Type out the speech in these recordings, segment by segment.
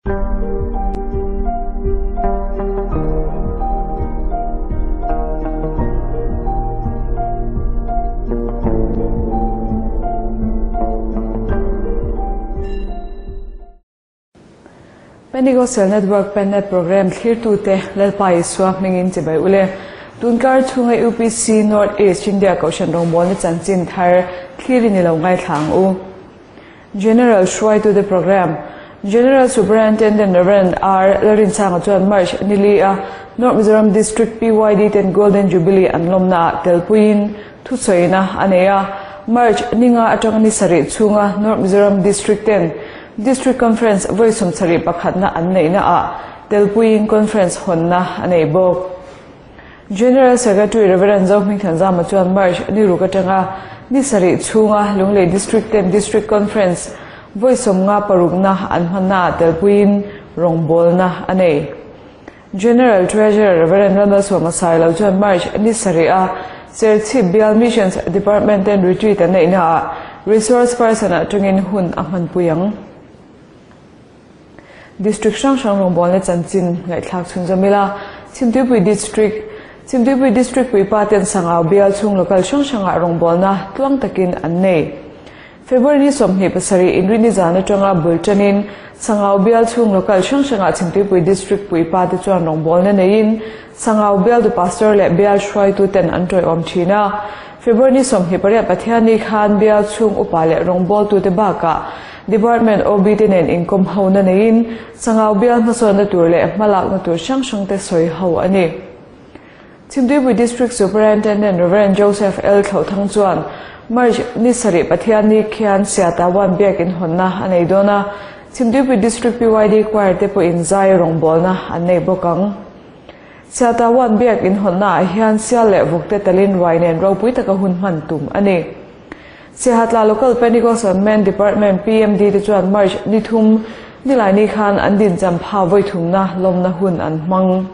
Pentecostal Network Pennet Program thlirtute Lalpa Isua hmingin chibai ule. Tunkar chhunga UPC North East India Kohhran rawngbawlna chanchin thar thlirin i lo ngaithla ang u. General hruaitute Program General Superintendent Rev. R. Lalrinsanga chuan March nili a North Mizoram District PYD ten Golden Jubilee an lawmnaah telpuiin thusawiina a nei a. March ninga atanga ni sarih chhunga North Mizoram District ten District Conference vawi sawmsarih pakhatna an neihnaah telpuiin Conference hawnna a nei bawk. General Secretary Rev. Zohmingthanzama chuan March ni ruk atanga ni sarih chhunga Lunglei District ten District Conference vawi 56 na an hmannaah telpuiin rawngbawlna a nei. General Treasurer Rev. Lalmalsawma Sailo chuan March ni sarih a Serchhip Bial Missions Department ten retreat an neihnaah Resource Person atangin hun a hmanpui ang. District hrang hrang rawngbawlna chanchin ngaihthlak chhunzawm ila, Chhimtuipui District, Chhimtuipui District puipa ten Sangau bial chhung local hrang hrangah rawngbawlna tluang takin an nei. February ni 27 inrini zan atanga bul tanin Sangau bial chhung local hrang hrangah Chhimtuipui District puipa te chuan rawngbawlna neiin Sangau bialtu Pastor leh bial hruaitu ten an tawiawm thin a. February ni 28 Pathianni khan bial chhung upa leh rawngbawltute bakah Department OB te nen inkawm ho na neiin Sangau bial hmasawnna tur leh hmalakna tur hrang hrang te sawi ho a ni. Chhimtuipui District Superintendent Rev. Joseph L. Thlohthang chuan March ni sarih Pathianni khian Siatawan biakin hawnna a nei dawn a, Chhimtuipui District PYD Choir te pawhin zai rawngbawlna an nei bawk ang. Siatawan biakin hawnnaah hian sial leh vawk te talin ruai nen ropui taka hun hman tum a ni. Siahatla Local Pentecostal Men Department, PMD, te chuan March ni thum Nilaini khan an dincham pha vawi thumna lawmna hun an hmang.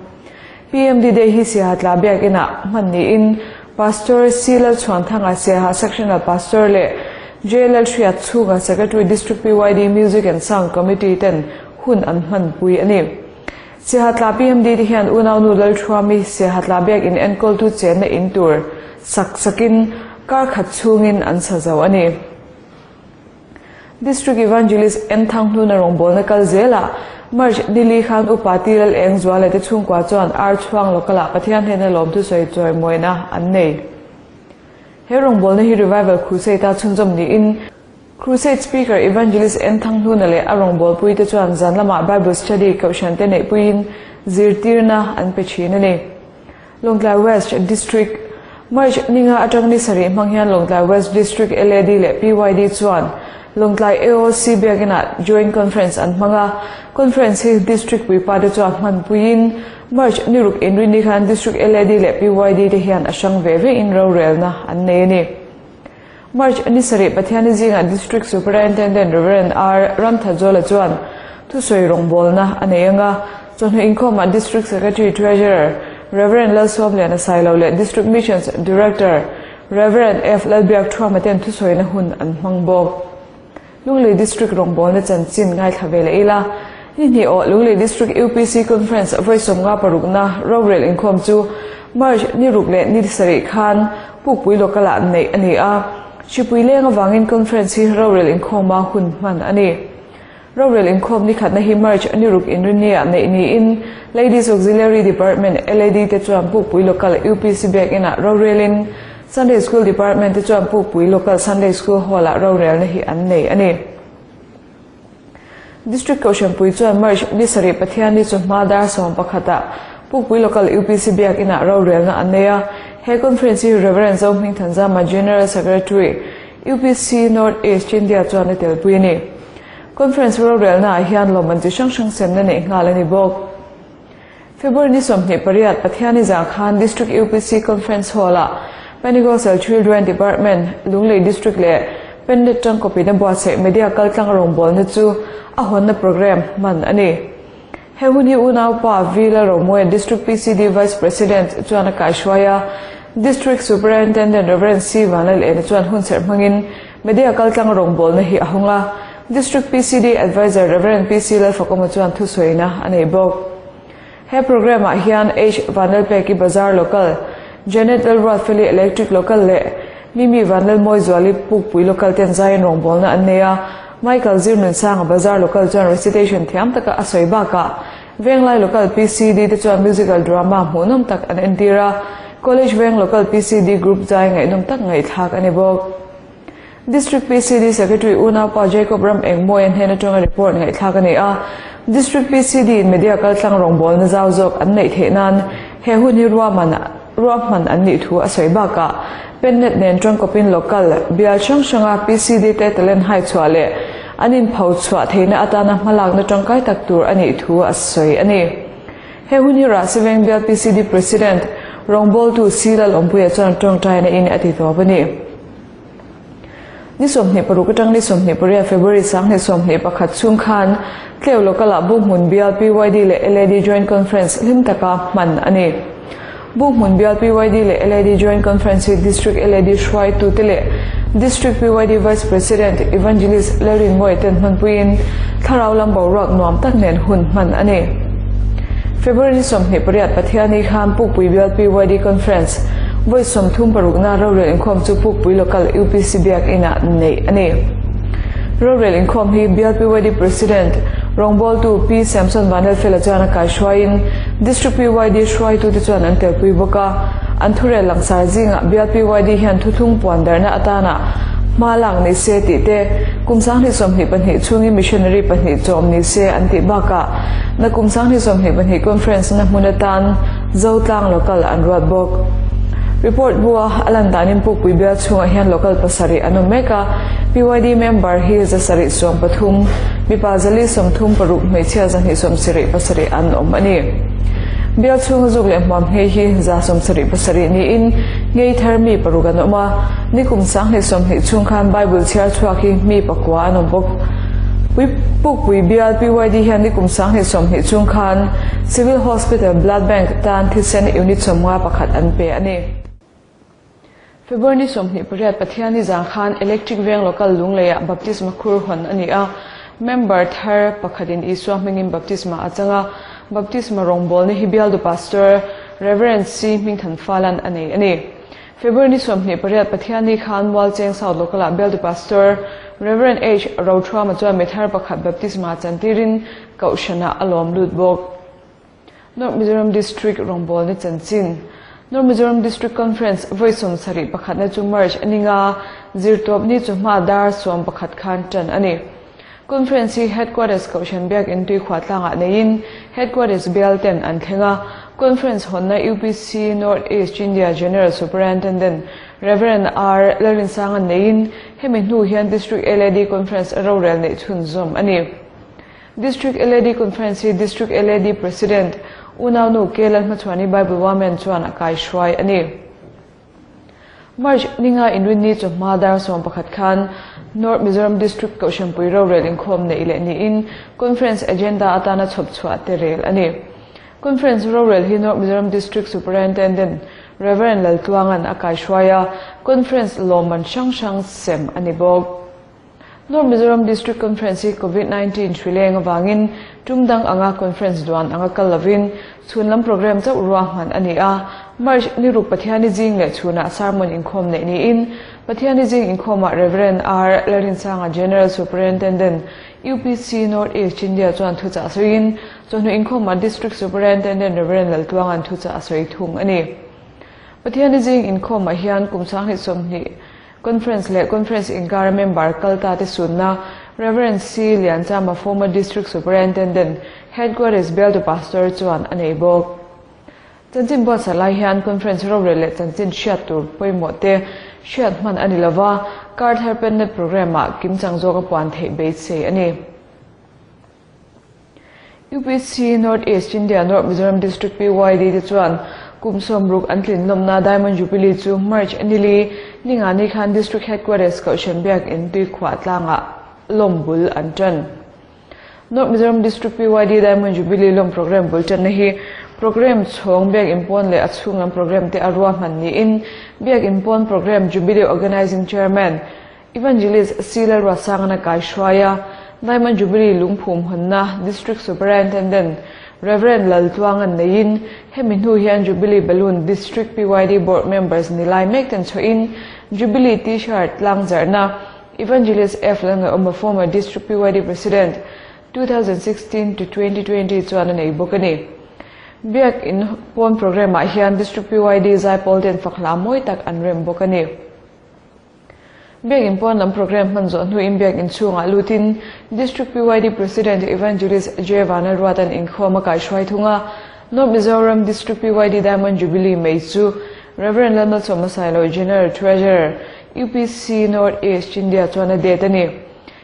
PMD Day hi Siahatla biakinah hman niin Pastor C Lalchhuanthanga Siaha Sectional Pastor leh J Lalhriat chhunga Secretary District PYD Music and Sound Committee ten hun an hmanpui a ni. Siahatla PMD te hian unaunu Lalthuami Siahatla biakin enkawltu chenna in tur sak sakin kar khat chhungin an sa zo a ni. District Evangelist N Thanghluna rawngbawlna kal zelah March nili khan Upa Ti Lal Eng Zuala te chhungkua chuan Ar Chhuang Local-ah Pathian hnena lawmthu sawi chawi mawina an nei. He rawngbawlna hi Revival Crusade-a chhunzawm niin Crusade Speaker Evangelist N Thanghluna leh a rawngbawlpui te chuan zan lamah Bible Study kohhran te neihpuiin zirtirna an pe thin a ni. Lawngtlai West District March ninga atang ni sarih hmang hian Lawngtlai West District LAD leh PYD chuan Lawngtlai AOC biakinah Joint Conference an hmang a. Conference hi District puipa te chuan hmanpuiin March ni ruk inrinni khan District LAD leh PYD te hian a hrang ve ve in rorelna an nei a ni. March ni sarih Pathiani zingah District Superintendent Rev. R. Ramthajola chuan thusawi rawngbawlna a nei anga, chawhnu inkhawmah District Secretary Treasurer Rev. Lalsawmliana Sailo leh District Missions Director Rev. F. Lalbiakthuama ten thusawina hun an hmang bawk. Lunglei District rawngbawlna chanchin ngaithla ve leh ila, ni hnih aw Lunglei District UPC Conference vawi 56na rorel inkhawm chu March ni ruk leh ni sarih khan Pukpui Local ah neih a ni a, Hripui leng avangin Conference hi rorel inkhawma hun hman a ni. Rorel inkhawm ni khatna hi March ni ruk inrinni-ah neih niin Ladies Auxiliary Department, LAD, te chuan Pukpui Local UPC Biakin-ah rorelin Sunday School Department te chuan Pukpui Local Sunday School Hall-ah rorelna hi an nei a ni. District Kohhranpui chuan March ni sarih Pathianni chu hma dar 11-ah Pukpui Local UPC Biakinah rorelna an nei a. He conference hi Rev. Zohming Thanzama General Secretary, UPC North East India chuan a telpui a ni. Conference rorelnaah hian lawmman chi hrang hrang semna neih nghal a ni bawk. February ni 28 Pathianni zah khan District UPC Conference Hall-ah Pentecostal Children Department, Lunglei District leh Pennet Tangkawpin a buatsaih Media kaltlang rawngbawlna chu a hawnna programme hman a ni. He hun hi unaupa V Lalromuia District PCD Vice President chuan a kaihruai a, District Superintendent Rev. C Vanlalena chuan hun serh hmangin Media kaltlang rawngbawlna hi a hawng a. District PCD Adviser Rev. PC Lalfakawma chuan thusawina a nei bawk. He programme ah hian H Vanlalpeki Bazar Local, Janet Lalruatfeli Electric Local leh Mimi Vanlalmawizuali Pukpui Local ten zaiin rawngbawlna an nei a, Michael Zirnunsanga Bazar Local chuan recitation thiam taka a sawi bakah Venglai Local PCD te chuan musical drama hmuhnawm tak an entir a, College Veng Local PCD group zai ngaihnawm tak ngaihthlak a ni bawk. District PCD Secretary unaupa Jacob Ram Engmawia hnen atanga report ngaihthlak a ni a, District PCD in media kaltlang rawngbawlna zau zawk an neih theih nan he hun hi ruahman ruahman an nih thu a sawi bakah Pennet nen tangkawpin local bial hrang hranga PCD te talent hai chhuah leh an inpho chhuah theihna atana hmalakna tangkai tak tur a nih thu a sawi a ni. He hun hi Rahsiveng bial PCD President rawngbawltu C Lalawmpuia chuan tawngtaina in a ti tawp a ni. Ni 26 atang ni 28 February 2021 chhung khan Tleu Local-ah Bunghmun bial PYD leh LAD Joint Conference hlim taka hman a ni. Bunghmun bial PYD leh LAD Joint Conference hi District LAD hruaitute leh District PYD Vice President Evangelist Lalrinmawia ten hmanpuiin thlarau lam boruak nuam tak nen hun hman a ni. February ni 28 Pathiani khan Pukpui bial PYD Conference Vawi 36 na rorel inkhawm chu Pukpui Local UPC Biakinah neih a ni. Rorel inkhawm hi bial PYD President rawngbawltu Pi Samson Vanlalfela chuan a kaihruaiin District PYD hruaitute chuan an telpui bawk a. An thurel langsar zingah bial PYD hian thuthlung puan darhna atana hma lak ni se tih te, kum 2022 chhungin missionary pahnih chawm ni se an tih bakah nakum 2022 conference na hmun atan Zotlang Local an ruat bawk. Report bua a lan danin Pukpui bial chhungah hian local pasarih an awm mek a, PYD member hi 713, mipa 436, hmeichhia 277 an awm a ni. Bial chhunga zuk leh hmuam nghei hi 77 niin nghei thar mi paruk an awm a, nikum 2020 chhung khan Bible chhiar chhuak hi mi pakua an awm bawk. Pukpui bial PYD hian nikum 2020 chhung khan Civil Hospital Blood Bank tan thisen unit 51 an pe a ni. February ni 28 Pathianni zan khan Electric Veng Local Lungleiah Baptisma khur hawn a ni a, member thar pakhatin Isua hmingin baptisma a chang a, baptisma rawngbawlna hi bialdu Pastor Rev. C Hmingthan Falan a nei a ni. February ni 28 Pathianni khan Mualcheng South Local-ah bialdu Pastor Rev. H Rothuama chuan mi thar pakhat baptisma chantirin Kohhranah a lawm lut bawk. North Mizoram District rawngbawlna chanchin North Mizoram District Conference vawi 71 na chu March a ninga zirtawp ni chu hma dar 11 khan tan a ni. Conference hi Headquarters Kohhran Biakin Tuikhuah tlangah neiin Headquarters bial ten an thleng a. Conference hawnna UPC North East India General Superintendent Rev. R Lalrinsanga neiin hemi hnu hian District LAD Conference rorel neih chhunzawm a ni. District LAD Conference hi District LAD President Unaunu K Lalhmachhuani Bible Women chuan a kaihruai a ni. March ninga inrinni chawhma dar 11 khan North Mizoram District Kohhranpui rorel inkhawm neih leh niin Conference agenda atana chhawp chhuah te rel a ni. Conference rorel hi North Mizoram District Superintendent Rev. Laltluangan a kaihruai a, Conference lawmman hrang hrang sem a ni bawk. North Mizoram District Conference hi Covid-19 hrileng avangin tum dang anga conference duan anga kal lovin chhun lam program chauh ruahman a ni a. March ni ruk Pathiani zing leh chhunah sermon inkhawm neih niin Pathiani zing inkhawmah Rev. R Lalrinsanga General Superintendent UPC North East India chuan thuchah sawiin chawhnu inkhawmah District Superintendent Rev. Laltluangan thuchah a sawi thung a ni. Pathiani zing inkhawmah hian kum 2020 Conference leh Conference inkara member kalta te sunna Rev. C Lianchama former District Superintendent Headquarters bialtu Pastor chuan a nei bawk. Chanchin buatsaih lai hian Conference rorel leh chanchin hriat tur pawimawh te hriat hman a ni lova, kar thar pennet program ah kimchang zawk a puan theih beisei a ni. UPC North East India North Mizoram District PYD te chuan kum 60 an tlin lawmna Diamond Jubilee chu March nili ninga ni khan District Headquarters Kohhran Biakin Tuikhuah tlangah lawm bul an tan. North Mizoram District PYD Diamond Jubilee lawm program bul tanna hi program chhawng Biakin pawn leh a chhung lam program te a ruahman niin Biakin pawn program Jubilee Organizing Chairman Evangelist C Lalruatsangana kaihruai a. Diamond Jubilee lungphum hawnna District Superintendent Rev. Laltluanga'n neiin hemi hnu hian Jubilee Balloon District PYD Board Members ni lai mek ten chhuahin Jubilee T-shirt tlangzarhna Evangelist F Lalngaihawma former District PYD President 2016 to 2020 chuan a nei bawk a ni. Biak in pawn programme ah hian District PYD zaipawl ten fak hla mawi tak an rem bawk a ni. Biak in pawn lam programme hman zawh hnuin Biak in chhungah lutin District PYD President Evangelist J Vanlalruata'n inkhawm a kaihruai thung a, North Mizoram District PYD Diamond Jubilee mei chu Rev Lalmalsawma Sailo General Treasurer UPC North East India chuan a det a ni.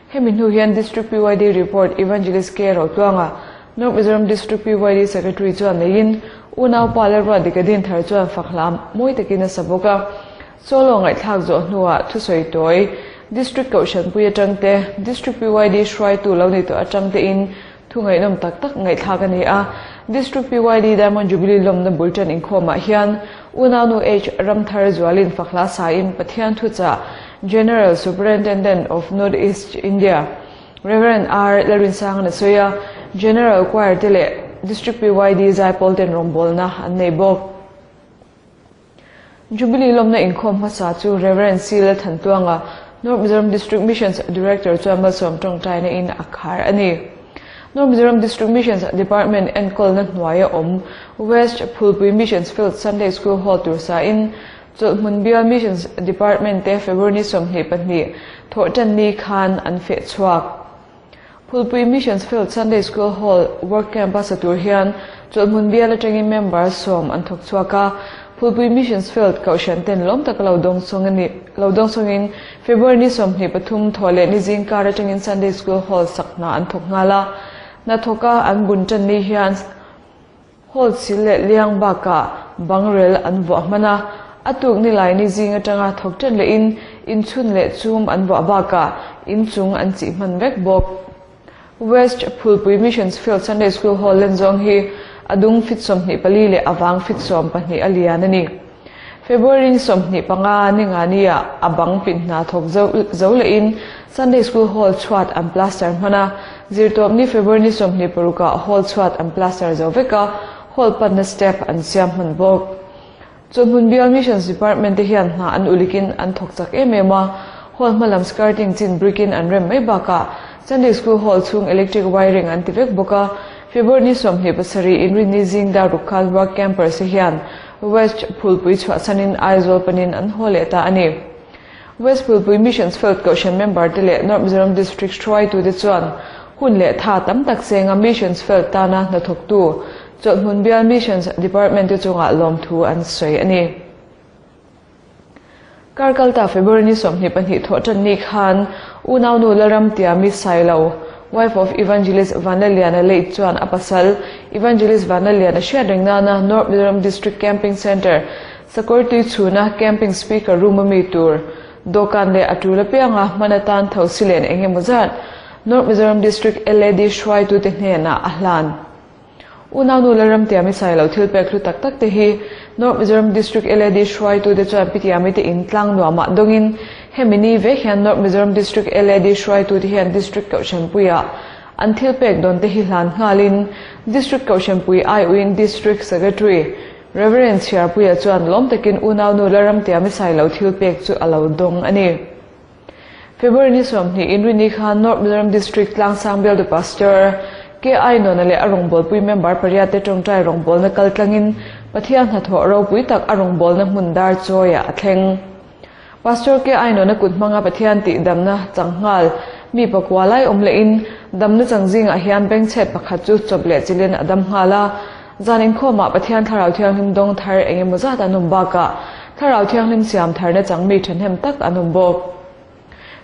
Hemi hnu hian District PYD Report Evangelist K Rotluanga, North Mizoram District PYD Secretary chuan neiin unaupa Lalruat Dikadin thar chuan fak hla mawi takin a sa bawk a. Solo ngaihthlak zawh hnuah thusawi tawi District Kohhranpui atangte, District PYD hruaitu lo ni tawh atangtein thu ngaihnawm tak tak ngaihthlak a ni a. District PYD Diamond Jubilee lawmna bul tan inkhawmah hian Unaunu H Ramthar Zualin fakhla sain Pathian thuchah General Superintendent of North East India Rev R Lalrinsangan a sawi a, General Choir te leh District PYD zaipawl ten rawngbawlna an nei bawk. Jubilee lawmna inkhawm hmasa chu Rev. C. Lalthantluanga, North Mizoram District Missions Director chuan malsawm tawngtaina in a khar a ni. North Mizoram District Missions Department enkawlna hnuaia awm West Phulpui Missions Field Sunday School Hall tur sain Chawlhhmun Bial Missions Department te February ni 22 thawhtanni khan an feh chhuak. Phulpui Missions Field Sunday School Hall Work Camp a sa tur hian chawlhhmun bial atangin member sawm an thawk chhuak a. Phulpui Missions Field Kohhran ten lawm taka lo dawng sawng a ni. Lo dawng sawngin February ni 23 thawh leh ni zing kar atangin Sunday School Hall sak hna an thawk nghal a. Hnathawka an bun tan ni hian Hall sil leh liang bakah bangrel an vuah hman a, a tuk ni lai ni zing atanga thawk ṭan lehin inchhun leh chum an vuah bakah inchung an chih hman vek bawk. West Phulpui Missions Field Sunday School Hall len zawng hi a dung fit 24 leh a vang fit 12 a lian a ni. February ni 25 ni nga nia a bang pin hna thawk zo lehin Sunday School Hall chhuat an plaster hman a, zirtawp ni February ni 26 ah Hall chhuat an plaster zo vek a, Hall panna step an siam hman bawk. Chawlhhmun Bial Missions Department te hian hna an ulikin an thawk chak em em a, Hall hmalam skirting chin brick in an rem mai bakah Sunday School Hall chhung electric wiring an ti vek bawk a, February ni 27 inrinni zing dar ruk khan work campers te hian West Phulpui chhuahsanin Aizawl panin an haw leh ta a ni. West Phulpui Missions Field Kohhran member te leh North Mizoram District hruaitute chuan hun leh tha tam tak chenga Missions Field tana hnathawktu Chawlhhmun Bial Missions Department te chungah lawmthu an sawi a ni. Kar kalta February ni 22 thawh tan ni khan unaunu Lalramtiami Sailo, wife of Evangelist Vanlalliana late chuan a pasal Evangelist Vanlalliana hriat reng nana North Mizoram District Camping Centre Sakawrtui chhuna Camping Speaker room a mi tur dawhkan leh a tul apianga hman atan tho silen eng emaw zat North Mizoram District LAD hruaitute hnenah a hlan. Unaunu Lalramtiami Sailo thil pek hlu tak tak te hi North Mizoram District LAD hruaitute chuan Pitiami te in tlang nuamah dawngin hemi ni vek hian North Mizoram District LAD hruaitute hian District Kohhranpuiah an thil pek dawn te hi hlan nghalin District Kohhranpui aiuin District Secretary Rev. Chhiarpuia chuan lawm takin Unaunu Lalramtiami Sailo thil pek chu a lo dawng a ni. February ni 20 inrini khan North Mizoram District Tlangsang Bialtu Pastor KI Nona leh a rawngbawlpui member pariat te tawngtai rawngbawlna kal tlangin Pathian hnathawh ropui tak a rawngbawlna hmun dar chawiah a thleng. Pastor KI Nona kut hmanga Pathian tih damna changhal mi pakua lai awm lehin damna chang zingah hian bengchhet pakhat chu chawp leh chilin a dam nghal a. Zan inkhawmah Pathian Thlarau Thianghlim dawng thar eng emaw zat an awm bakah Thlarau Thianghlim siam tharna chang mi thahnem tak an awm bawk.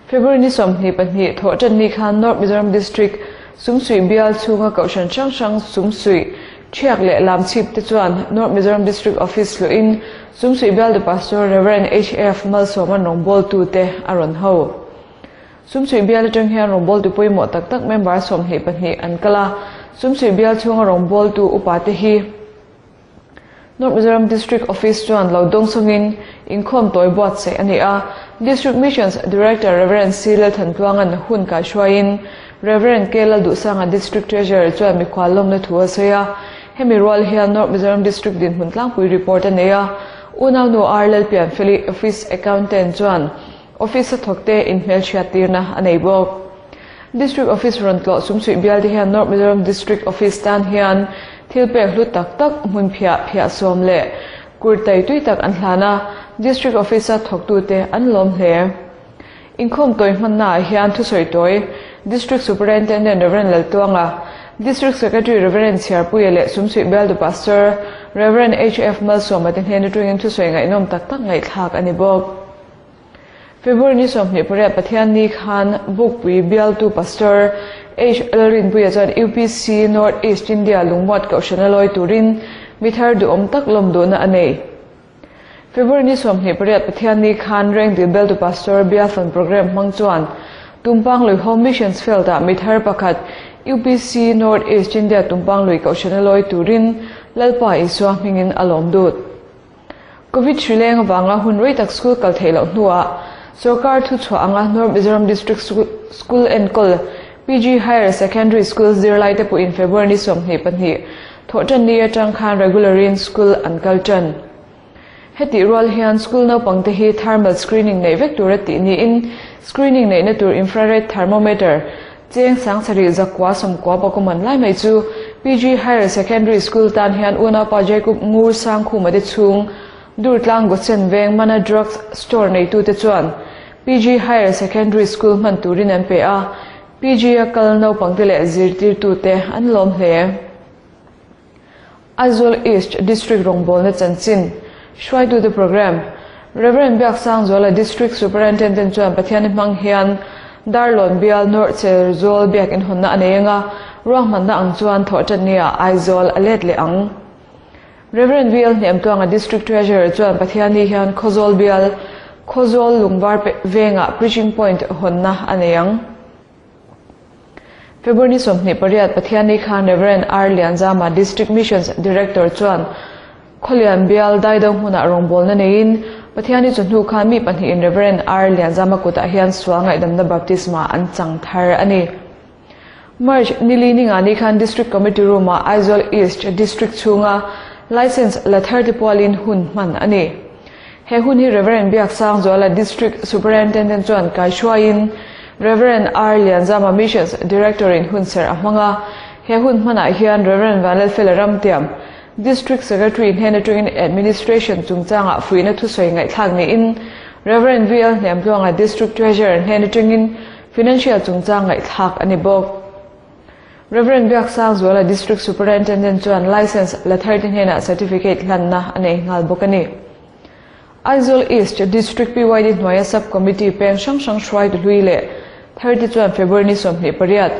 February ni 22 thawh tan ni khan North Mizoram District Sumsuih bial chhunga Kohhran hrang hrang Sumsuih, Thiak leh Lamchhip te chuan North Mizoram District Office hluhin Sumsuih bialtu Pastor Rev. HF Malsawman rawngbawltute a rawn ho. Sumsuih bial atang hian rawngbawltu pawimawh tak tak member 22 an kal a, Sumsuih bial chhunga rawngbawltu upa te hi North Mizoram District Office chuan lo dawng sawngin inkhawm tawi buatsaih a ni a. District Missions Director Rev. C. Lalthantluanga'n hun kaihruaiin Rev. K Lalduhsanga District Treasurer chuan mikhual lawmna thu a sawi a, hemi rual hian North Mizoram District dinhmun tlangpui report a nei a, unaunu R Lalpianfeli Office Accountant chuan Office a thawkte inhmelchhiat tirna a nei bawk. District Office rawn tlawh sumsuih bialte hian North Mizoram District Office tan hian thil pek hlu tak tak hmun phiah phiah sawm leh kurtai tui tak an hlan a, District Office a thawktute an lawm hle. Inkhawm tawi hmannaah hian thusawi tawi District Superintendent Rev. Laltuanga, District Secretary Rev. Chhiarpuia leh Sumsuih Bialtu Pastor Rev. HF Malsawma te hnen atangin thusawi ngaihnawm tak tak ngaihthlak a ni bawk. February ni 28 Pathianni khan Bukpui Bialtu Pastor H. Lalrinpuia chuan UPC North East India lungmuat kohhrana lawi turin mi thar duhawm tak lawm duhna a nei. February ni 28 Pathianni khan Rengdil Bialtu Pastor Bialfan Programme hmang chuan Tumpang Lui Home Missions Field-ah mi thar pakhat UPC North East India Tumpang Lui kohhrana lawi turin Lalpa Isua hmingin a lawm dut. Covid hri leng avanga hun rei tak school kal theih loh hnuah sorkar thuchhuah anga North Mizoram District School enkawl PG Higher Secondary School zirlaite pawhin February ni 22 thawhṭan ni atang khan regular-in school an kal ṭan. Hetih rual hian school naupangte hi thermal screening neih vek tura tih niin screening neihna tur infrared thermometer Cheng 7000 90 pakawman lai mai chu PG Higher Secondary School tan hian unaupa Jacob Ngur Sangkhuma te chhung Durtlang Gosen Veng Mana Drugs Store neitute chuan PG Higher Secondary School hman turin an pe a, PG a kal naupangte leh zirtirtute an lawm hle. Aizawl East District rawngbawlna chanchin hruaitute programme Rev. Biaksangzuala District Superintendent chuan Pathiani hmang hian Darlawn bial North Cherzawl biakin hawnna a nei anga ruahmanna ang chuan thawhṭan nia Aizawl a let leh ang. Rev. VL Hnemtuanga District Treasurer chuan Pathiani hian Khawzawl bial Khawzawl Lungvar vengah Preaching Point hawnna a nei ang. February ni 28 Pathianni khan Rev. R Lianzama District Missions Director chuan Khawlian bial Daido hmunah rawngbawlna neiin Pathianni chawhnu khan mi pahnihin Rev. R Lianzama kutah hian sual ngaihdamna baptisma an chang thar a ni. March nili ni nga ni khan District Committee Room-ah Aizawl East District chhunga License la thar te pualin hun hman a ni. He hun hi Rev. Biaksangzuala District Superintendent chuan kaihruaiin Rev. R Lianzama Missions Director in hun serh a hmang a. He hun hmanah hian Rev. Vanlalfela Ramtiam, District Secretary hnen atangin Administration chungchangah fuihna thusawi ngaihthlak niin Rev. VL Hnemtluanga District Treasurer hnen atangin Financial chungchang ngaihthlak a ni bawk. Rev. Biaksangzuala District Superintendent chuan License la thar te hnenah Certificate hlanna a nei nghal bawk a ni. Aizawl East District PYD hnuaia Sub Committee peng hrang hrang hruaitu hlui leh thar te chuan February ni 28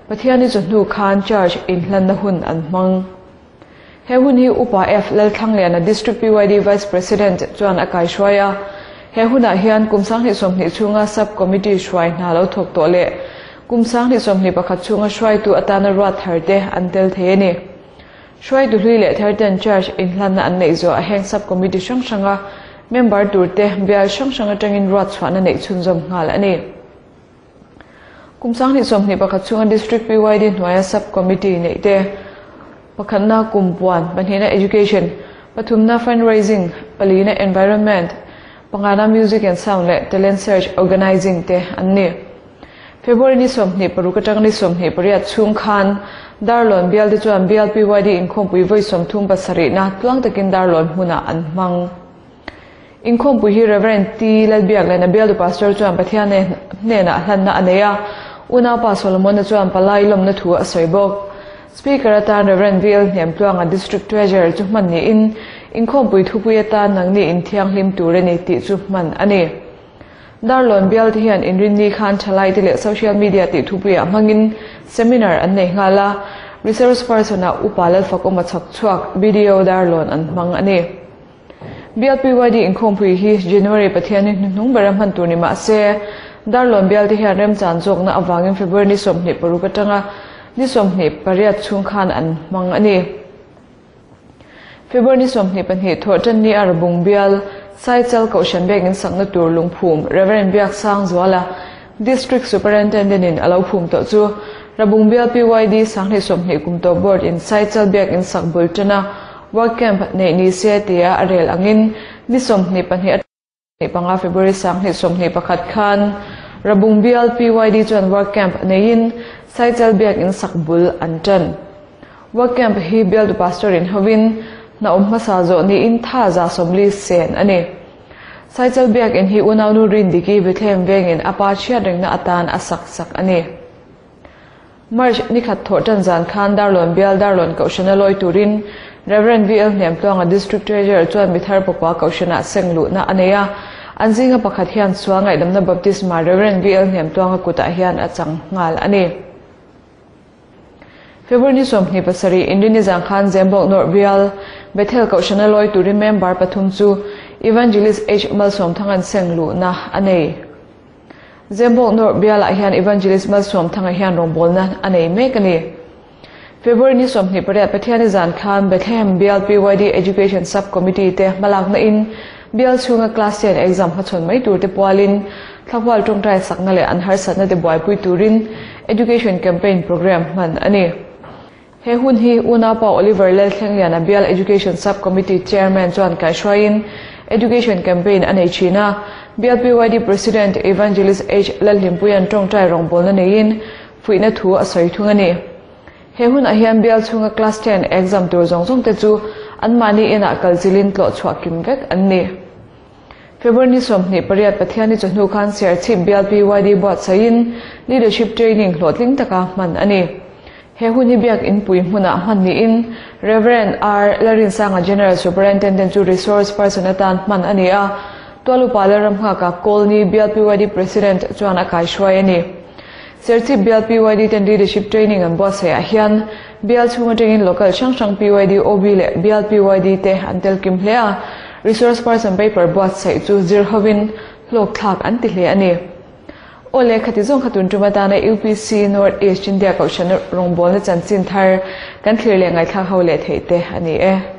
Pathianni chawhnu khan charge inhlanna hun an hmang. He hun hi Upa F Lalthlangliana District PYD Vice President chuan a kaihruai a. He hunah hian kum 2020 chhunga Sub Committee hruai hna lo thawk tawh leh kum 2021 chhunga hruaitu atana ruat thar te an tel thei a ni. Hruaitu hlui leh thar ten charge inhlanna an neih zawh a heng Sub Committee hrang hranga member tur te bial hrang hrang atangin ruat chhuahna neih chhunzawm nghal a ni. Kum 2021 chhunga District PYD hnuaia Sub Committee neih te pakhatna kum puan, pahnihna Education, pathumna Fundraising, palina Environment, pangana Music and Sound leh Talent Search Organising te an ni. February ni 26 atang ni 28 chhung khan Darlawn bial te chuan bial PYD inkhawmpui vawi 37 na tluang takin Darlawn hmunah an hmang. Inkhawmpui hi Rev. T Lalbiak leh Nabialtu Pastor chuan Pathian hnenah hlanna a nei a, unaupa Solomon-a chuan palai lawmna thu a sawi bawk. Speaker atan Rev. VL Hnemtluanga District Treasurer chu hman niin inkhawmpui thupui atan nangni inthianghlim tur a ni tih chu hman a ni. Darlawn bial te hian inrinni khan thalai te leh social media tih thupuiah hmangin seminar an nei nghal a, resource person-ah Upa Lalfakawma chhakchhuak BDO Darlawn an hmang a ni. Bial PYD inkhawmpui hi January Pathianni hnuhnung bera hman tur ni mah se, Darlawn bial te hian remchan zawkna avangin February ni 26 atanga ni 28 chhung khan an hmang a ni. February ni 22 thawhṭan ni a Rabung bial Saichal Kohhran biakin sakna tur lungphum Rev. Biaksangzuala. District Superintendent in a lo phum tawh chu Rabung Bial PYD 2020 kum tawp Board in Saichal Biak In sak bul tana Work Camp neih ni se tia a rel angin ni 22 5 February 2021 khan Rabung Bial PYD chuan Work Camp neiin Saichal Biak In sak bul an tan. Work Camp hi Bialtu Pastor in hovin na awm hmasa zawh niin tha za 40 sen a ni. Saichal Biak In hi unaunu Rindiki Bethlehem vengin a pa chhiat rengna atan a sak sak a ni. March nikhat thaw tan zan khan Darlawn Bial Darlawn Kohhrana lawi turin Reverend VL Hnemtluanga District Treasurer chuan mithar pakua Kohhrana seng luhna a nei a. An zinga pakhat hian sual ngaihdamna Baptisma Reverend VL Hnemtluanga kutah hian a chang nghal a ni. February ni 27 Inrini zan khan Zembawk North Bial Bethel Kohhrana lawi turin member pathum chu Evangelist H Malsawmthangan seng luhna a nei. Zembawk North Bial ah hian Evangelist Malsawmthanga hian rawngbawlna a nei mek a ni. February ni 28 Pathiani zan khan Bethlehem Bial PYD Education Sub Committee te hmalakna in Bial chhunga class 10 exam hmachhawn mai tur te pualin thlahual tawngtai sakna leh an harsatna te buaipui turin Education Campaign Program hman a ni. He hun hi unaupa Oliver Lalthlengliana Bial Education Sub Committee Chairman chuan kaihruaiin Education Campaign a nei thin a. Bial PYD President Evangelist H Lalhlimpuian tawngtai rawngbawlna neiin fuihna thu a sawi thung a ni. He hun ah hian Bial chhunga class 10 exam tur zawng zawng te chu anmahni inah kalchilin tlawh chhuah kim vek an ni. February ni 28 Pathiani chawhnu khan Serchhip Bial PYD buatsaihin Leadership Training hlawhtling taka hman a ni. He hun hi biak in pui hmunah hman niin Reverend R Larinsanga General Superintendent chu resource person atan hman a ni a. Tualupa Lalramnghaka Kawlni Bial PYD President chuan a kaihruai a ni. Serchhip Bial PYD ten Leadership Training an buatsaih ah hian Bial chhung atangin local hrang hrang PYD OB leh Bial PYD te an tel kim hle a. Resource person paper buatsaih chu zir hovin hlawk thlak an ti hle a ni. Awle khati zawng khatun tuma tana UPC North East India Kohhrana rawngbawlna chanchin thar kan thlir leh ngaithlak ho leh theih te a ni e.